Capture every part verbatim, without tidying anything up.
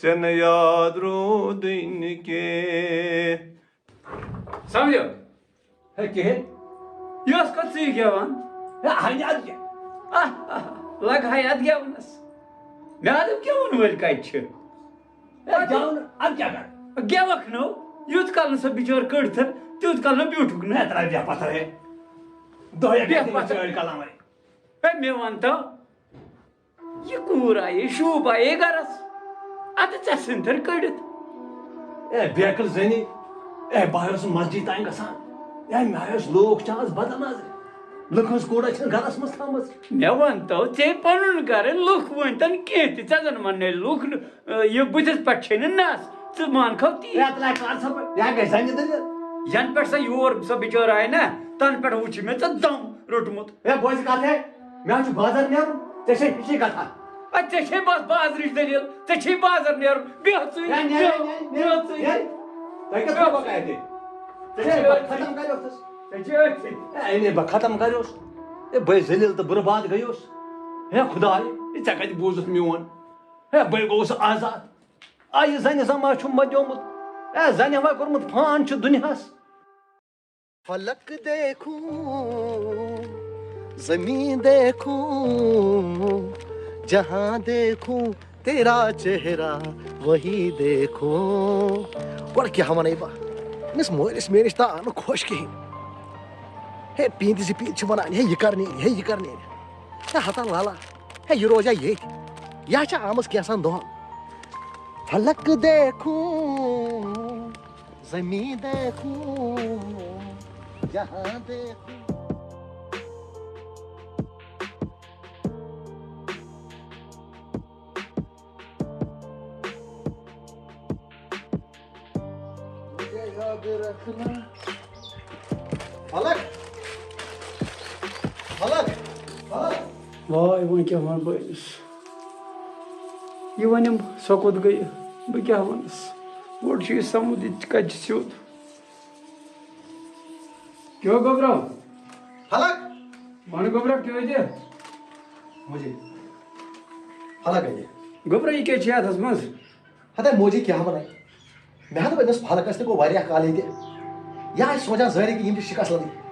ژےٚ نہٕ یاد روٗدٕے نہٕ کینٛہہ۔ سمجھو؟ ہے، کِہیٖنۍ۔ یہِ ٲس کَتھ ژٕے گٮ۪وان؟ ہے، ہَنہِ اَدٕ کیٛاہ؟ آہ، آہ، لَگہٕ ہَے اَتھ گٮ۪ونَس۔ مےٚ دوٚپ، گٮ۪وَن وٲلۍ کَتہِ چھِ؟ ہے، گٮ۪وُن، اَدٕ کیٛاہ کَرٕ؟ گٮ۪وَکھ نہٕ، یوٗت کال نہٕ سۄ بِچٲر کٔڑتھ، تیوٗت کال نہٕ بیوٗٹھُکھ نہٕ۔ ہے، ترٛاو بیٚہہ پَتھر، ہے۔ دۄہے بیٚہہ بیٚہہ پَتھر۔ چٲڑۍ کَلَم وَرٲے۔ ہے، مےٚ وَن تہٕ، یہِ کوٗر آیے، شوٗب آیے گرس۔ اَدٕ ژےٚ ژھٕنتھٕر کٔڑِتھ۔ اے بیکل زٔنی، اے بہٕ ہا اوسُس مسجد تام گژھان۔ اے مےٚ ہا ٲسۍ لوٗکھ چاہس بدل نظرِ۔ لُکہٕ ہٕنٛز کوٗرا چھَنہٕ گرس منٛز تھٲومٕژ۔ مےٚ وَن تو، ژےٚ پَنُن گرٕ، لُکھ ؤنۍ تَن کینٛہہ تہِ، ژےٚ زَن وَننے لُکھ نہٕ، یہِ بٕتھِس پٮ۪ٹھ چھے نہٕ نَس، ژٕ مان کھو تی۔ اے تَلہٕ ہا کر سا بہٕ، یہِ ہا گژھِ زَنہِ دٔلیٖل۔ یَنہٕ پٮ۪ٹھ سۄ یور سۄ بِچٲر آیہِ نا، تَنہٕ پٮ۪ٹھ وٕچھ مےٚ ژےٚ دم روٚٹمُت۔ ہے، بوزِ کَتھ ہے، مےٚ حظ چھُ بازر نیرُن، ژےٚ چھے ہِشی کَتھا۔ اَدٕ ژےٚ چھے بس بازرٕچ دٔلیٖل، ژےٚ چھے بازر نیرُن، بیٚہہ ژٕے، ہے، نیرِ، بیٚہہ، نیرِ، نیرِ، بیٚہہ ژٕے۔ نیرِ۔ تۄہہِ کیٛاہ تھوٚو بہٕ کَتہِ؟ ژےٚ چھے ژےٚ بہٕ أتھٕے۔ ختم کَریوس۔ ژےٚ چھے أتھٕے۔ ہے، أنے بہٕ ختم کَریوس۔ ہے، بٔے ذٔلیٖل تہٕ بُرباد گٔیوس۔ ہے خداے، ہے، ژےٚ کَتہِ بوٗزُتھ میون؟ ہے، بٔے گوٚوُس آزاد۔ آ، یہِ زَنہِ زَما چھُم بَنیومُت۔ ہے، زَنہِ ہا کوٚرمُت فان چھُ دُنیاہَس۔ فلک دیکھوں، زمین دیکھوں، جہاں دیکھوں، تیرا چہرہ وہی دیکھوں۔ گۄڈٕ کیٛاہ وَنَے بہٕ؟ أمِس مٲلِس میٲنِس چھِ آو نہٕ خۄش کِہیٖنۍ۔ ہے، پیٖنتہِ زِ پیٖنتہِ چھِ وَنان، ہے، یہِ کَر نیرِ، ہے، یہِ کَر نیرِ۔ ہے، ہتا لالا، ہے، یہِ روزِ ہا ییٚتھۍ۔ یہِ ہا چھِ آمٕژ کینٛژھن دۄہَن۔ فلک دیکھوں، زمین دیکھوں، جہاں دیکھوں۔ مجھے یاد رکھنا۔ فلک، فلک، فلک۔ واے، وۄنۍ کیٛاہ وَنہٕ بہٕ أمِس؟ یہِ وَنٮ۪م، سۄ کوٚت گٔیہِ؟ بہٕ کیٛاہ وَنَس؟ گۄڈٕ چھُ یہِ سَمُد، یہِ تہِ کَتہِ چھُ سیوٚد؟ کیٛاہ گوٚبرو؟ فلک۔ وَن گوٚبرو، کیٛاہ دِ؟ مجھے۔ فلک ہے۔ گوٚبرو، یہِ کیٛاہ چھِ اَتھَس منٛز؟ ہتا موجی کیٛاہ وَنَے؟ مےٚ ہا دوٚپ أمِس فلکَس تہِ گوٚو واریاہ کال ییٚتہِ۔ یہِ آسہِ سونٛچان ظٲہِر کہِ یِم چھِ شِکَس لٔدٕنۍ۔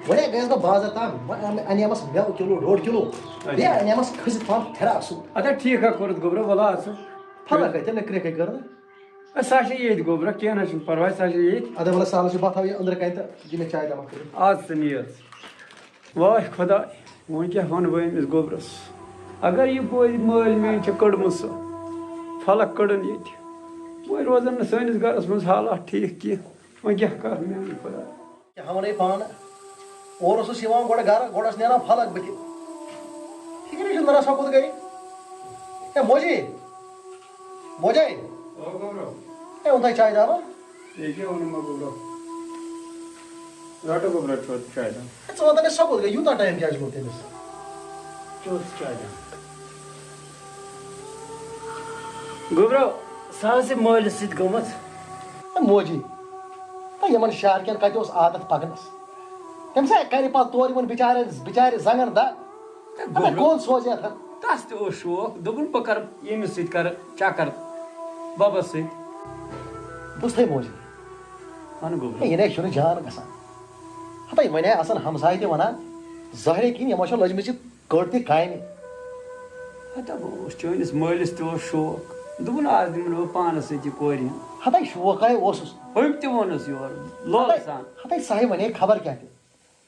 وۄنۍ گٔیَس بہٕ بازر تام، وۄنۍ اَنیمَس مٮ۪وٕ کِلوٗ، ڈوٚڈ کِلوٗ۔ اچھا۔ بیٚیہِ اَنیمَس کھٔسِتھ پَہَم فِراک سوٗٹ۔ اَدٕ ٹھیٖک ہا کوٚرُتھ گوٚبرا، وَلہٕ آ ژٕ۔ فلک کَتہِ؟ مےٚ کرٛٮ۪کھٕے کٔر نہٕ۔ اے، سۄ چھےٚ ییٚتھۍ گوٚبرا، کینٛہہ نہ چھُنہٕ پَرواے، سۄ چھےٚ ییٚتھۍ۔ اَدٕ وَلہٕ سہلٕے چھُ، بہٕ تھاوٕ یہِ أنٛدرٕ کَنہِ تہٕ دِ مےٚ چاے دَمَکھ کٔرِتھ۔ آز ژٕ نیر۔ واے خۄداے، وۄنۍ کیٛاہ وَنہٕ بہٕ أمِس گوٚبرَس؟ اگر یہِ بوزِ مٲلۍ میٛٲنۍ چھےٚ کٔڑمٕژ سۄ، فلک کٔڑٕن ییٚتہِ۔ وۄنۍ روزَن نہٕ سٲنِس گَرَس منٛز حالات ٹھیٖک کینٛہہ۔ وۄنۍ کیٛاہ کَرٕ میٛانہِ خۄدایا؟ کیٛاہ وَنَے پانہٕ؟ اورٕ اوسُس یِوان گۄڈٕ گَرٕ، گۄڈٕ ٲس نیران فلک بٕتھِ۔ فِکرِ چھُنہٕ تَران سۄ کوٚت گٔے۔ ہے موجی، موجے۔ او گوٚبرو۔ ہے اوٚن تۄہہِ چاے دارا؟ ییٚکیٛاہ اوٚنُم گوٚبرو۔ رَٹو گوٚبرو چوتھ چاے دام۔ ہے ژٕ وَن تہٕ مےٚ سۄ کوٚت گٔے؟ یوٗتاہ ٹایم کیٛازِ لوٚگ تٔمِس؟ چوتھ چاے دام۔ گوٚبرو، سۄ ٲس یہِ مٲلِس سۭتۍ گٔمٕژ۔ ہے موجی، ہے یِمَن شہرکٮ۪ن کَتہِ اوس عادت پَکنَس؟ تٔمِس ہے کَرِ پَتہٕ تورٕ یِمَن بِچارٮ۪ن، بِچارِ زَنٛگَن دَگ۔ ہے ہَتَے گوٚبرو۔ کون سوزِ اَتھَن؟ تَس تہِ اوس شوق، دوٚپُن، "بہٕ کَرٕ ییٚمِس سۭتۍ کَرٕ چَکَر، بَبَس سۭتۍ۔" بوٗزتھٕے موجی۔ وَن گوٚبرو۔ ہے، یہِ نے چھُنہٕ جان گژھان۔ ہَتَے وۄنۍ آے اَصٕل ہمساے تہِ وَنان، ظٲہرے کِنۍ یِمو چھےٚ لٔجمٕژ یہِ کٔٹ تہِ کامہِ۔ ہتا بہٕ اوس چٲنِس مٲلِس تہِ اوس شوق۔ دوٚپُن، "آز دِمہٕ نہٕ بہٕ پانَس سۭتۍ یہِ کورِ ہُنٛد۔" ہَتَے شوق آے اوسُس۔ ہُمۍ تہِ ووٚنُس یورٕ، لولہٕ ہَتَے، سان۔ ہَتَے سۄ ہے وَنے خبر کیٛاہ تہِ۔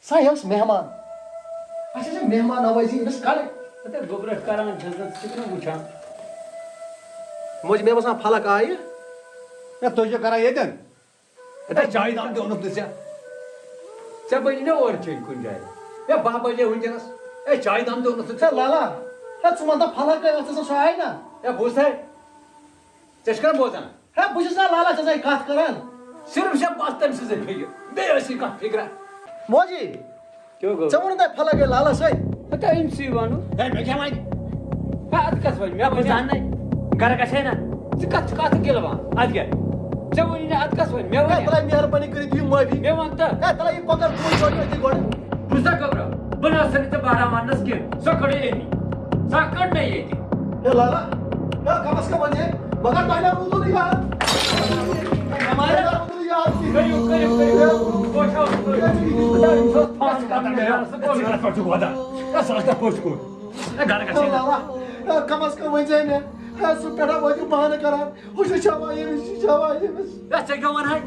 سۄ ہے ٲس مہمان۔ اَسہِ چھےٚ مہمان نوٲزی أمِس کَرٕنۍ۔ ہَتَے گوٚبرا کَران چھَس نہ، ژٕ چھُکھ نہ وٕچھان۔ موج، مےٚ باسان فلک آیہِ۔ ہے، تُہۍ کیٛاہ کَران ییٚتٮ۪ن؟ ہے، چایہِ دام تہِ اوٚنُتھ نہٕ ژےٚ۔ ژےٚ بَنی نہ اورٕ چیٚنۍ کُنہِ جایہِ۔ ہے، باہ بجے وٕنکیٚنَس۔ ہے، چایہِ دام تہِ اوٚنُتھ نہٕ ژےٚ۔ ہے، لالا، ہے، ژٕ وَن تہٕ فلک کَتہِ ٲسٕس، سۄ آیہِ نہ؟ ہے، بوٗز تھَے۔ ژےٚ چھِ کَران بوزان؟ ہے، بہٕ چھُس نہ لالا ژےٚ سۭتۍ کَتھ کَران۔ صرف چھےٚ بَس تٔمۍ سٕنٛزٕے فِکِر، بیٚیہِ ٲسی کانٛہہ فِکرا۔ موجی، کیٛاہ گوٚو؟ ژےٚ ووٚنُتھ تۄہہِ فلک گٔے لالا سۭتۍ؟ ہتا أمۍ سٕے وَنُن۔ ہے، مےٚ کیٛاہ وَنہِ؟ ہے، اَدٕ کَس وَنہِ؟ مےٚ بہٕ وَنہِ۔ زانہٕ نَے۔ گَرٕ گژھِ ہے نہ۔ ژٕ کَتھ، ژٕ کَتھ گِلہٕ وَن؟ اَدٕ کیٛاہ؟ ژےٚ ووٚنُے نہ، اَدٕ کَس وَنہِ؟ مےٚ ہے، وَنہِ۔ خۄداے مہربٲنی کٔرِتھ دِیِو معٲفی۔ مےٚ وَن تہٕ۔ ہے، تَلہٕ یہِ کۄکَر پوٗتۍ گۄڈٕ أتی گۄڈٕ۔ بوٗزتھا گوٚبرا؟ بہٕ نہ سا نہٕ ژےٚ بہران وَننَس کینٛہہ۔ سۄ کٔڑٕے أمی۔ سۄ کٔڑ مےٚ ییٚتہِ۔ ہے لالا، ہے، کم از کم وۄنۍ ہے، مگر تۄہہِ نہ روٗدوُ نہٕ یاد۔ تۄہہِ نہ روٗدوُ نہٕ یاد کِہیٖنۍ۔ کٔرِو، کٔرِو، کٔرِو۔ ہے، بہٕ چھُس، ہے، ژٕ کیٛاہ چھُکھ یہِ یہِ چھُ پانَس کَتھ کران؟ ژٕ کَتھ پٮ۪ٹھ چھُکھ وَدان؟ ہے، سُہ آسہِ نہ پوٚز کوٚر۔ ہے، گرٕ گژھِ ہے نہ۔ اللہ، ہے، کم از کم ؤنۍ زِ مےٚ، ہے، سُہ پٮ۪ٹھٕ وٲتِو بہانہٕ کران۔ ہُہ چھُ چاوان ییٚمِس، یہِ چھُ چاوان ییٚمِس۔ ہے، ژےٚ کیٛاہ وَنہٕ ہَے؟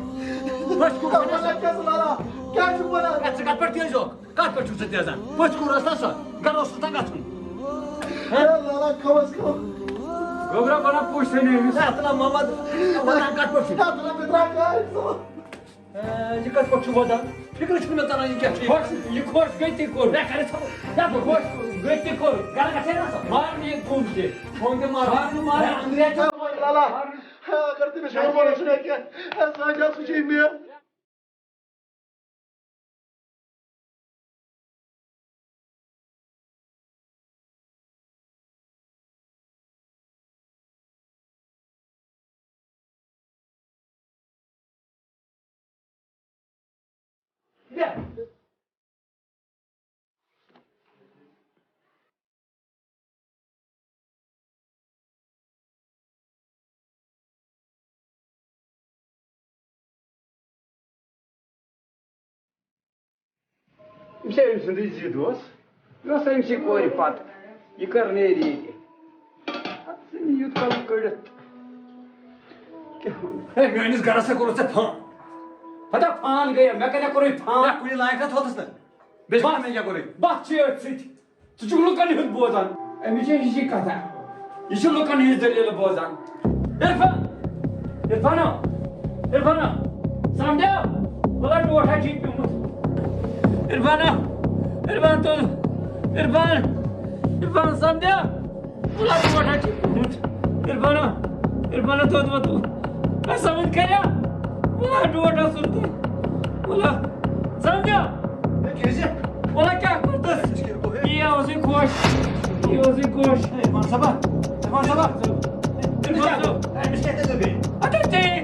پوٚز کوٚر ہے، وَنہٕ۔ وَنان کیٛاہ ژٕ لالا؟ کیٛاہ چھُکھ وَنان؟ ہے، ژٕ کَتھ پٮ۪ٹھ تیز چھُکھ؟ کَتھ پٮ۪ٹھ چھُکھ ژٕ تیزان؟ پٔژھۍ کوٗر ٲس نا سۄ؟ گرٕ اوس نہٕ تَتھ گژھُن۔ ہے لالا، کم از کم۔ گوٚبرا، بَنان پوٚژھ ژھٕنہِ أمِس۔ ہے، اَتھ نا محمد، وَنان کَتھ پٮ۪ٹھ چھُ؟ ہے، اَتھ نا پِترا کیٛاہ آسہِ؟ ہے، یہِ کَتھ پٮ۪ٹھ چھُ وَدان؟ فِکرِ چھُنہٕ مےٚ تَران، یہِ کیٛاہ چھُ؟ خۄش، یہِ خۄش گٔے تہِ کوٚر۔ ہے، کَرِ ژھۄپہٕ۔ ہے، خۄش گٔے تہِ کوٚر۔ گرٕ گژھِ ہے نا سۄ؟ مارنہِ یہِ کُن تہِ۔ ژھوٚن تہِ مارُن۔ مارنہِ، مارنہِ۔ ہے، أنٛدرِ ہے چھُ۔ ہے لالا، ہے، اگر تٔمِس ہیوٚر بوٚر اوس نہٕ کینٛہہ۔ ہے، سُہ ہا چھُ، سُہ چھُ مےٚ۔ یہِ چھا أمۍ سُنٛدٕے ضِد اوس؟ یہِ اوس أمۍ سٕے کورِ پَتہٕ۔ یہِ کَر نیرِ ییٚتہِ؟ اَتھ ژھٕنہِ یوٗت کال کٔڑِتھ۔ کیٛاہ وَنہٕ؟ ہے، میٛٲنِس گَرَس ہا کوٚرُتھ ژےٚ فان۔ پَتہ فان گٔیہ، مےٚ کَتہِ کوٚرُے فان؟ ہے، کُنہِ لایق ہا تھوٚتُس نہٕ۔ بیٚیہِ چھُ مےٚ کیٛاہ کوٚرُے؟ بَس چھِ أتھۍ سۭتۍ۔ ژٕ چھُکھ لُکن ہُنٛد بوزان؟ أمِس چھِ ہِشی کَتھا۔ یہِ چھُ لُکن ہِنٛز دٔلیٖل بوزان۔ عرفان! عرفانا! عرفانا! سمجھا؟ بلا ٹوٹھا چھی پیومُت۔ عرفانا! عرفان تو! عرفان! عرفان سمجھا؟ بلا ٹوٹھا چھی پیومُت۔ عرفانا! عرفانا تو تو تو۔ سمجھ گیا؟ بلا ٹوٹھا سُنتے۔ بلا سمجھا؟ ہے، کیٛازِ؟ وَلہٕ کیٛاہ کوٚرتَس؟ أمِس کیٛاہ گوٚو، ہے؟ یی اوسُے خۄش۔ یی اوسُے خۄش۔ ہے، عرفان صٲبا، عرفان صٲبا۔ عرفان صٲب۔ ہے، أمِس کیٛاہ گوٚو؟ ہے؟ اَدٕ ژےٚ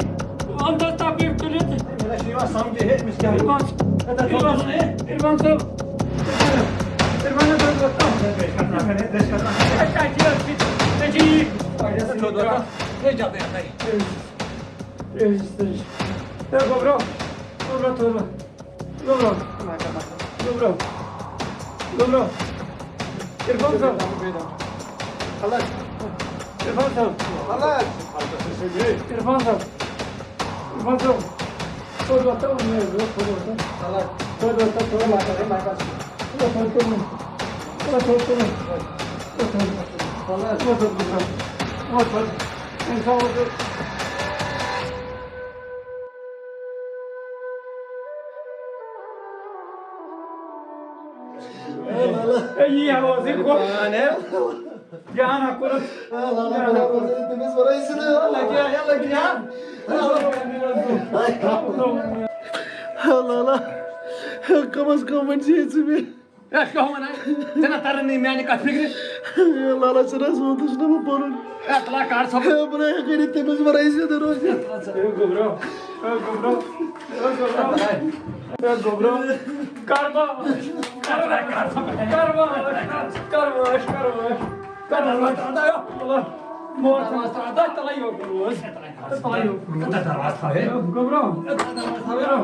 اَندَس تَپھ تُلِتھ۔ ہے، مےٚ چھُ یِوان سَمجھے، ہے، أمِس کیٛاہ گوٚو؟ عرفان، ہے، تَتھ عرفان، گوٚو نہٕ، ہے۔ عرفان صٲب۔ عرفان صٲب۔ ہے، دٔچھ کَرناہ، ہے، دٔچھ کَرناہ۔ ہے، ژےٚ چھِ یہِ، ژےٚ چھِ یہِ۔ ہے، تھوٚد وَتھ۔ ہے، جلدی، جلدی۔ ہے، گوٚبرو۔ گوٚبرو، تھوٚد وَتھ۔ گوٚبرو۔ گوٚبرو۔ گوٚبرو۔ عرفان صٲب۔ عرفان صٲب۔ عرفان صٲب۔ عرفان صٲب۔ تھوٚد وَتھ تہٕ مےٚ حظ اوس تھوٚد وَتھ۔ تھوٚد وَتھ تہٕ تھوٚد وَتھ۔ تھوٚد وَتھ تہٕ تھوٚد وَتھ۔ تھوٚد وَتھ۔ تھوٚد وَتھ۔ تھوٚد وَتھ۔ اِنسان اوس۔ اے، یی ہا اوس یہِ گۄڈٕ۔ پان ہے۔ یہِ ہا نہ کوٚرُتھ۔ آ، لالا، لالا، روزے تٔمِس ورٲے زِندٕ۔ لگیا، ہے، لگیا۔ ہے، لالا، کم از کم وۄنۍ چھِ ژٕ مےٚ۔ ہے، کیٛاہ وَنان؟ ژےٚ نہ تَران نہٕ میٛانہِ کَتھ فِکرِ۔ ہے، لالا، ژٕ نہ حظ ووتُس نہٕ بہٕ پَنُن۔ ہے، تَلہ کَر ژھۄپہٕ۔ ہے، بہٕ نہ ہٮ۪کہٕ نہٕ تٔمِس وَرٲے زِندٕ روٗزِتھ۔ ہے، گوٚبرو۔ ہے، گوٚبرو۔ ہے، گوٚبرو۔ ہے، گوٚبرو۔ کَر ما-، کَر ما-، کَر ما-، کَر ما-، کَر ما-، کَر ما-، کَر ما-، مور تھاو، تَتھ تَلے یوت روز۔ تَتھ تَلے یوت روز۔ گوٚبرو۔ گوٚبرو۔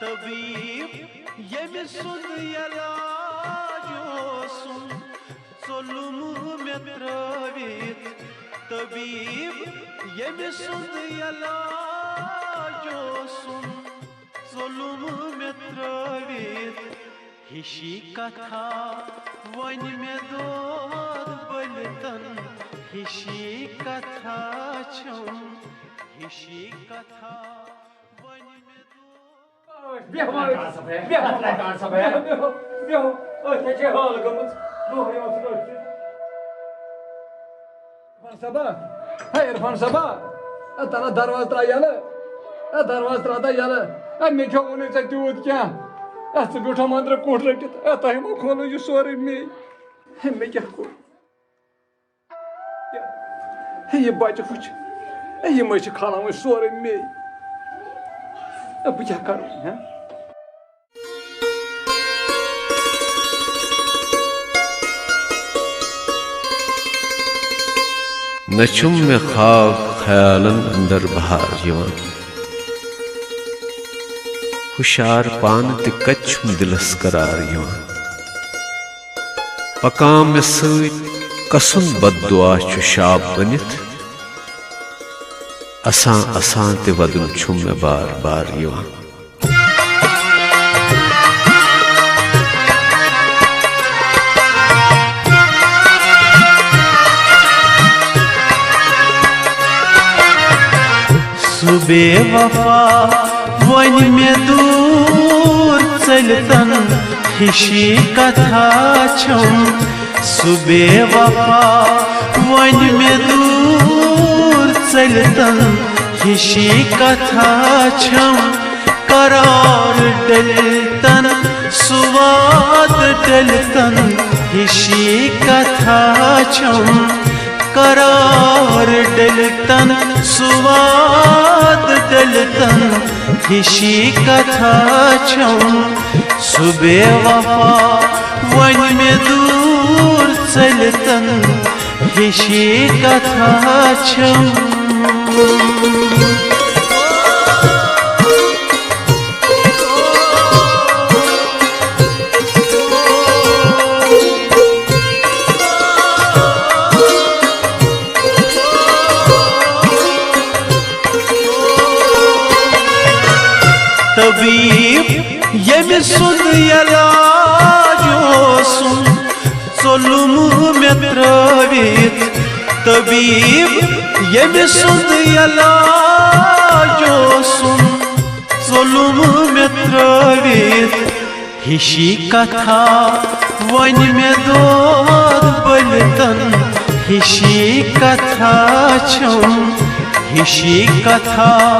طبیب ییٚمہِ سُنٛد علاج اوسُم، ظُلم مےٚ ترٛٲوِتھ۔ طبیب ییٚمہِ سُنٛد علاج اوسُم، ظُلم مےٚ ترٛٲوِتھ۔ ہِشی کتھا وۄنۍ مےٚ دود بٔلِتن، ہِشی کتھا چھم، ہِشی کتھا وۄنۍ مےٚ دود۔ بیٚہہ وۄنۍ۔ بیٚہہ۔ بیٚہہ۔ بیٚہہ۔ أتھۍ چھِ حال گٔمٕژ۔ برونٛہہ یِوان چھُ أتھۍ۔ عرفان صٲبا، ہے عرفان صٲبا، اے تَلہ دروازٕ ترٛاو یَلہٕ، اے دروازٕ ترٛاو تہٕ یَلہٕ، اے مےٚ کیٛاہ ووٚنُے ژےٚ تیوٗت کینٛہہ؟ اے ژٕ بیوٗٹھا مَنٛدرٕ کُٹھ رٔٹِتھ، اے تۄہہِ ما کھولو یہِ سورُے مے؟ ہے مےٚ کیٛاہ کوٚر؟ ہے، یہِ بَچہٕ وٕچھ، ہے، یِم حظ چھِ کھالان وۄنۍ سورُے مے۔ ہے، بہٕ کیٛاہ کَرٕ وۄنۍ، ہہ؟ نہ چھُم مےٚ خواب خیالن اندر بہار یِوان۔ ہُشار پانہٕ تہِ کتہِ چھُم دِلس قرار یِوان۔ پکان مےٚ سۭتۍ کسُن بد دعا چھُ شاب بٔنِتھ۔ اسان اسان تہِ ودُن چھُم مےٚ بار بار یِوان۔ سُہ بے وفا وۄنۍ مےٚ دوٗر ژٔلۍتن ہِشی کتھا چھم۔ سُہ بے وفا وۄنۍ مےٚ دوٗر ژٔلۍتن ہِشی کتھا چھم۔ قرار ڈٔلۍتن، سُہ واد ڈٔلۍتن ہِشی کتھا چھم۔ قرار ڈٔلۍتن، سُہ واد ڈٔلۍتن ہِشی کتھا چھم۔ سُہ بے وفا وۄنۍ مےٚ دوٗر ژٔلۍتن ہِشی کتھا چھم۔ طبیب ییٚمہِ سُنٛد علاج اوسُم، ژوٚلُم مےٚ ترٲوِتھ۔ طبیب ییٚمہِ سُنٛد علاج اوسُم، ژوٚلُم مےٚ ترٲوِتھ۔ ہِشی کتھا وۄنۍ مےٚ دود بٔلۍتن ہِشی کتھا چھم۔ ہِشی کتھا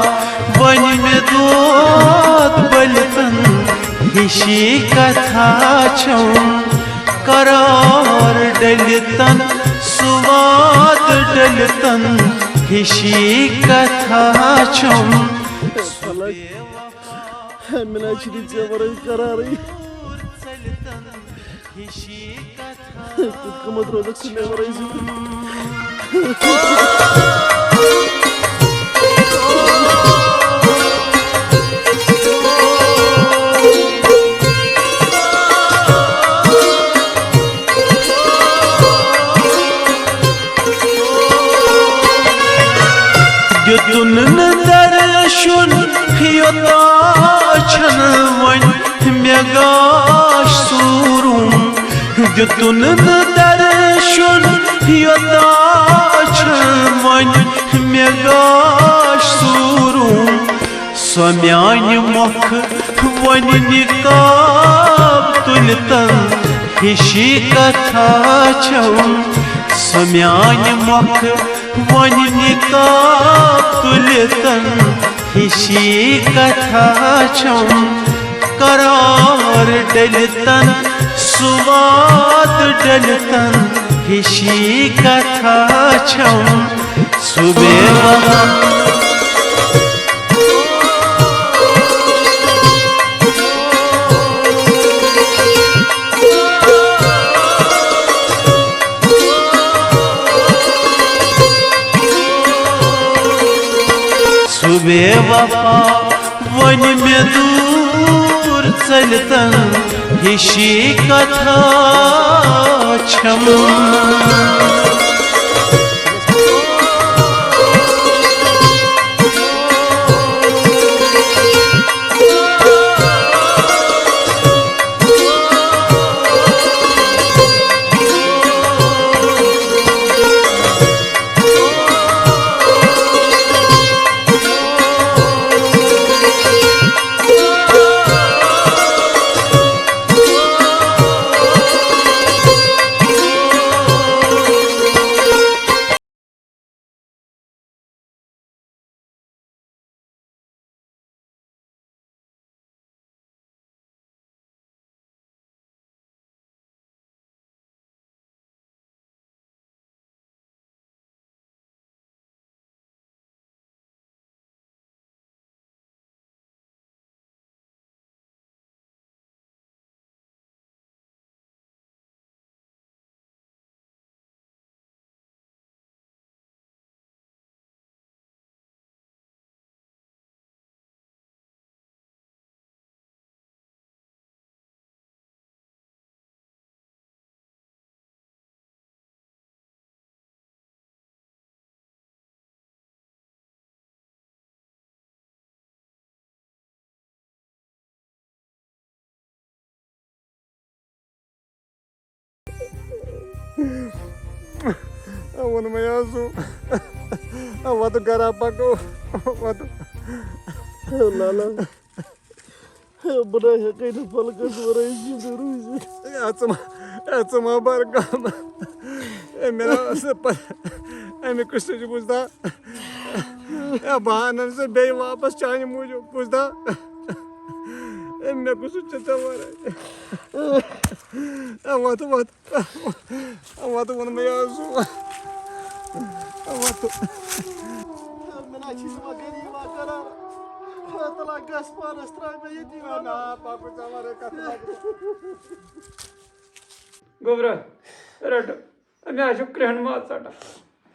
وۄنۍ مےٚ دود بٔلۍتن ہِشی کتھا چھم۔ قرار ڈٔلۍتن، سُہ واد ڈٔلۍتن ہِشی کتھا چھم۔ مےٚ نہ حظ چھُنہٕ ژےٚ ورٲے قرارٕے۔ کِتھ کٔمَتھ روزَکھ ژٕ مےٚ ورٲے زِندٕ؟ دیُتُن نہٕ درشُن یوٚتام چھَنہٕ وۄنۍ مےٚ گاش سوٗرُم۔ دیُتُن نہٕ درشُن یوٚتام چھَنہٕ وۄنۍ مےٚ گاش سوٗرُم۔ سۄ میانہِ مۄکھٕ وۄنۍ نقاب تُلتن ہِشی کتھا چھم۔ سۄ میانہِ مۄکھٕ وۄنۍ نقاب تُلتن ہِشی کتھا چھم۔ قرار ڈٔلتن، سُہ واد ڈٔلتن ہِشی کتھا چھم۔ سُہ بے وفا سُہ بے وفا وۄنۍ مےٚ دوٗر ژٔلتن ہِشی کتھا چھم۔ ووٚنمَے حظ سُہ۔ وَتہٕ گَرا پَکو۔ وَتہٕ۔ ہے لالا۔ ہے، بہٕ نہ ہٮ۪کَے نہٕ فلکَس وَرٲے زِندٕ روٗزِتھ۔ ہے، ژٕ ما، ہے، ژٕ ما بَر غم۔ ہے، مےٚ نہ ٲس نہٕ پَتہ۔ اَمہِ قٕصہٕچ بوٗزتھا؟ ہے، بہٕ اَنَن ژٕ بیٚیہِ واپَس چانہِ موٗجوٗب، بوٗزتھا؟ ہے، مےٚ کُس چھُ ژےٚ وَرٲے؟ ہے، وَتھ، وَتھ۔ وَتہٕ ووٚن مےٚ یہِ حظ سُہ۔ وَتہٕ۔ مےٚ نہ چھِ یِوان غریٖب اکھ قرار۔ خۄدا تعالیٰ گژھ پانَس ترٛاوِ مےٚ ییٚتی۔ نا، پَکُن ژٕ وَرٲے کَتھ پَکُن۔ گوٚبرا، رَٹہٕ۔ مےٚ حظ چھُ کرٛٮ۪ہن ماز ژَٹان۔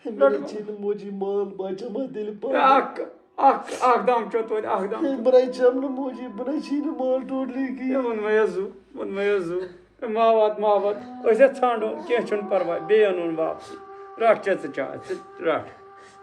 مےٚ نہ چھِنہٕ موجی مال، بہٕ ہا چَمہٕ ہا تیٚلہِ پانہٕ۔ اکھ، اکھ، اکھ دام چیوٚو توتہِ، اکھ دام۔ ہے، بہٕ نَے چَمہٕ نہٕ موجی، بہٕ نَے چھی نہٕ مال totally کِہیٖنۍ۔ ہے، ووٚنمَے حظ زُو، ووٚنمَے حظ زُو۔ ہے، ما وات، ما وات، أسۍ ہا ژھانٛڈو، کینٛہہ چھُنہٕ پَرواے، بیٚیہِ اَنون واپسٕے۔ رَٹھ ژےٚ ژٕ چاے، ژٕ رَٹھ۔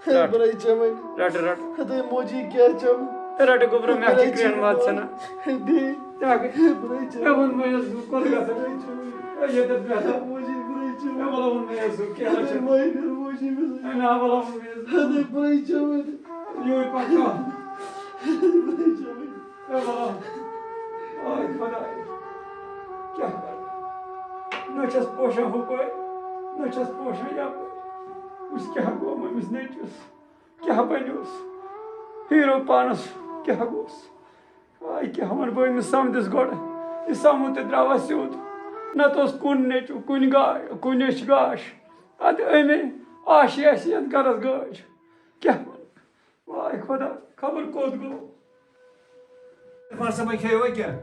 ہے، رَٹھ۔ بہٕ نَے چَمَے نہٕ۔ رَٹہٕ، رَٹہٕ۔ ہے، تُہۍ موجی کیٛاہ چَمہٕ؟ ہے، رَٹہٕ گوٚبرا، مےٚ بہٕ چھِ نَے کرٛٮ۪ہن چھی ماز نہٕ ژھٮ۪نان۔ ہے، بیٚیہِ۔ کیٛاہ گٔے؟ ہے، بہٕ نَے چَمَے۔ ہے، ووٚنمَے حظ زُو، کوٚت گژھان؟ بہٕ نَے چَمَے۔ ہے، ییٚتٮ۪تھ بیٚہہ۔ موجی، بہٕ نَے چَمَے۔ ہے، وَلہٕ ووٚنمَے حظ زُو، کیٛاہ ہے، چھُ؟ وۄنۍ کر موجی مےٚ سۭتۍ۔ ہے، نا، وَلہٕ ووٚنمَے حظ۔ ہے، تُہۍ بہٕ نَے چَمَے نہٕ۔ یوٗرۍ پَکھ کَم۔ ہے، تُہۍ بہٕ نَے چَمَے نہٕ۔ ہے، وَلہٕ۔ آے خۄداے۔ کیٛاہ کَرٕ؟ نہ چھَس پوشان ہُپٲرۍ، نہ چھَس پوشان یَپٲرۍ۔ وٕچھ کیٛاہ گوٚو أمِس نیٚچوِس۔ کیٛاہ بَنیوس؟ ہیٖرو پانَس کیٛاہ گوٚوس؟ آے کیٛاہ وَنہٕ بہٕ أمِس سَمدِس گۄڈٕ؟ یہِ سَمُد تہِ درٛاوا سیوٚد۔ نَتہٕ اوس کُن نیٚچوٗ، کُنہِ گا-، کُنہِ أچھ گاش۔ اَدٕ أمے آشہِ آسہِ یَتھ گَرَس گٲج۔ کیٛاہ وَنہٕ؟ واے خۄدا، خبر کوٚت گوٚو۔ عرفان صٲبَن کھیٚیو کیٛاہ؟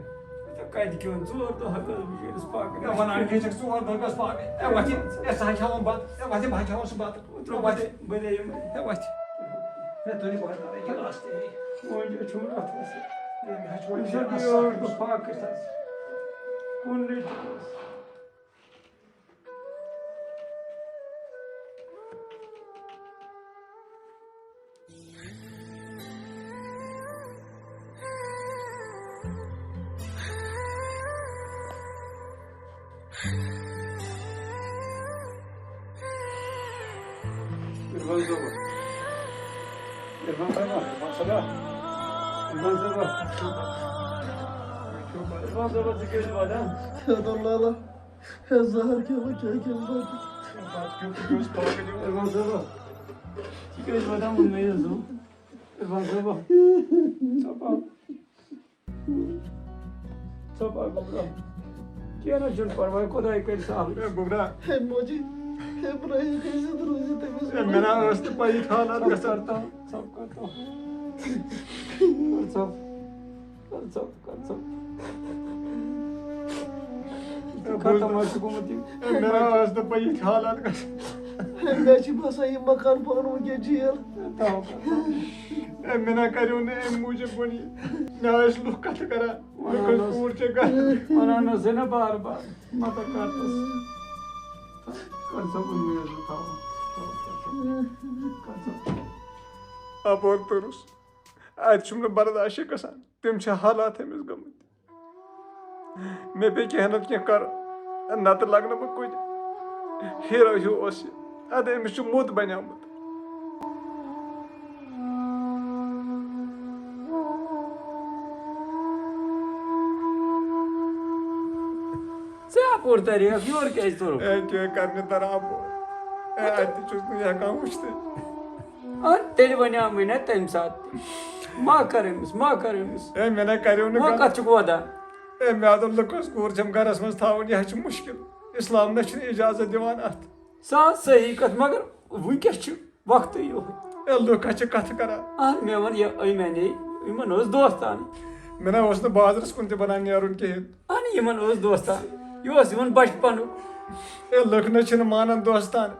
ژےٚ کَتہِ کھیوٚن؟ ژور دۄہ ہَتھ ٲسٕس بہٕ ییٚمِس پاکَن۔ ہے، وَنان کیٛاہ چھَکھ ژور دۄہ گژھ پاکَن؟ ہے، وَتھ یہِ، ہے، ژٕ ہا کھٮ۪وان بَتہٕ۔ ہے، وَتھ یہِ، بہٕ ہا کھٮ۪وان سُہ بَتہٕ۔ اوترٕ ہے، وَتھ۔ بَتہٕ بَنے یِمَے۔ ہے، وَتھ۔ ہے، تُہۍ نہٕ بَتہٕ کَران گِلاس تہِ۔ وۄنۍ چھُ چھُم اَتھ وَسان۔ ہے، مےٚ حظ چھُ وۄنۍ یہِ چھُ شیران یہِ سَخ ٲٹھ دۄہ پاکَس حظ۔ کُن نہٕ چھُ۔ عرفان صٲبہ۔ عرفان صٲبہ۔ عرفان صٲبہ۔ عرفان صٲبہ۔ عرفان صٲبہ، ژٕ کیٛازِ واتان؟ ہے، زہر کھیوٚو، کیٛاہ کھیوٚو پَتہٕ؟ پَتہٕ کھیوٚو، تُہۍ کیٛاہ اوس پاکَن یِوان؟ عرفان صٲبہ، ژٕ کیٛازِ واتان ووٚنمَے یہِ زُو؟ عرفان صٲبہ۔ ژۄپاو۔ ژۄپاو گوٚبرا۔ کینٛہہ نہ چھُنہٕ پَرواے، خۄداے کَرِ سہلٕے۔ ہے گوٚبرا۔ ہے موجی، ہے برٛایہِ کٔرۍ زِ روٗزِ تٔمِس ہے مےٚ نہ ٲس نہٕ پَیی حالات ژۄپ گژھان۔ کَر تام، ژۄپ کَر تام۔ کَر ژۄپ، کَر ژۄپ۔ کَر ژٕ؟ ہے، ختم بوز۔ حظ چھُ گوٚمُت یہِ۔ ہے، مےٚ نہ ٲس نہٕ پَیی یِتھۍ حالات گژھِ۔ ہے، مےٚ چھِ باسان، یہِ مکان پانہٕ وٕنکٮ۪ن جیل۔ ہے، تھاو، تھاو۔ ہے، مےٚ نہ کَریو نہٕ اَمہِ موٗجوٗب وۄنۍ یہِ۔ مےٚ ٲسۍ لُکھ کَتھٕ کَران۔ وَنان لُکھ ٲسۍ ٲسۍ، کوٗر چھےٚ گَرٕ۔ وَنان ٲسۍ ہے نہ بار بار، مَتہ کَر ژٕ۔ کَر ژٕ وۄنۍ مےٚ زٕ تھاو۔ تھاو، کَر ژٕ۔ کَر ژٕ۔ اَپٲرۍ توٚرُس۔ اَتہِ چھُم نہٕ برداشٕے گژھان، تِم چھِ حالات أمِس گٔمٕتۍ۔ مےٚ پیٚیہِ کینٛہہ نَتہٕ کینٛہہ کَرُن، نَتہٕ لَگہٕ نہٕ بہٕ کُنہِ۔ ہیٖرو ہیوٗ اوس یہِ، اَدٕ أمِس چھُ موٚت بَنیومُت۔ ژےٚ اَپور تَرِ یَتھ، یورٕ کیٛازِ توٚرُکھ؟ اے، کینٛہہ کَرنہِ تَران اَپور۔ اے، اَتہِ تہِ چھُس نہٕ یہِ ہٮ۪کان وٕچھتھٕے۔ اَدٕ تیٚلہِ وَنیٛامَے نا تَمہِ ساتہٕ تہِ۔ ما کَر أمِس، ما کَر أمِس۔ اے، مےٚ نہ کَریو نہٕ وۄنۍ کَتھ۔ کَتھ چھُکھ وَدان؟ اے، مےٚ دوٚپ، لُکَس کوٗر چھَم گَرَس منٛز تھاوٕنۍ، یہِ حظ چھُ مُشکِل۔ اِسلام نہ چھُنہٕ اِجازت دِوان اَتھ۔ سۄ حظ صحیح کَتھ، مگر وٕنکٮ۪س چھُ وقتٕے یِہوٚے۔ اے، لُکھ حظ چھِ کَتھٕ کَران۔ اَہَن، مےٚ ووٚن، یہِ أنۍ مےٚ نَے، یِمَن اوس دوستان۔ مےٚ نہ اوس نہٕ بازرَس کُن تہِ بَنان نیرُن کِہیٖنۍ۔ اَہَن، یِمَن اوس دوستان۔ یہِ اوس یِمَن بَچپَنُک۔ اے، لُکھ نہ چھِنہٕ مانان دوستان۔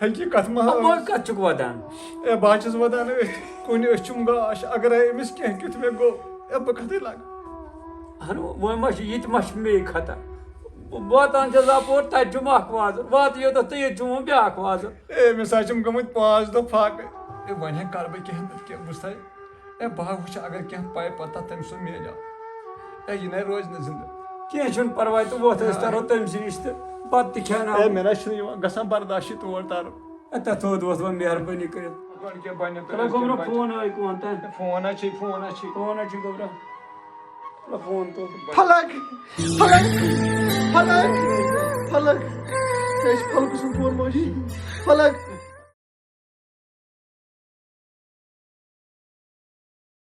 حقیٖقت ما اَپٲرۍ ٲس؟ کَتھ چھُکھ وَدان؟ اے، بہٕ حظ چھُس وَدان أتھۍ کُنہِ، أسۍ چھُم گاش۔ اگرے أمِس کینٛہہ کیُتھ مےٚ گوٚو، اے، بہٕ کَتھٕے لَگہٕ؟ اَہَن، وۄنۍ ما چھُ، یہِ تہِ ما چھُ مے خطا؟ واتان چھَس اَپور، تَتہِ چھُم اَکھ وازٕ، واتہٕ یوٚتَتھ تہٕ ییٚتہِ چھُم بیٛاکھ وازٕ۔ اے، أمِس حظ چھِم گٔمٕتۍ پانٛژھ دۄہ فاقے۔ اے، وۄنۍ ہا کَرٕ بہٕ کینٛہہ نَتہٕ کینٛہہ، بہٕ چھُسَے اے، بہٕ ہا وٕچھِ، اگر کینٛہہ پَے پَتہ تٔمۍ سُنٛد میلیو۔ اے، یہِ نَے روزِ نہٕ زِندٕ۔ کینٛہہ چھُنہٕ پَرواے تہٕ وۄتھ، أسۍ تَرو تٔمۍ سٕے نِش تہٕ پتہٕ تہِ کھٮ۪ناوو۔ اے مےٚ نہ چھُنہٕ یِوان گژھان برداشٕے تور ترُن۔ اے، تَتھ تھوٚد ووت وۄنۍ مہربٲنی کٔرِتھ۔ گۄڈٕ کیٛاہ بنہِ تہٕ چلو أسۍ کیٛاہ گوٚبرا، بچہِ؟ فون ہٲے کون تام۔ فون ہا چھے، فون ہا چھے۔ فون ہا چھُے گوٚبرا۔ چلو فون تُل۔ فلک، فلک، فلک، فلک۔ ژےٚ چھِ فلکہٕ سُنٛد فون موجی؟ فلک۔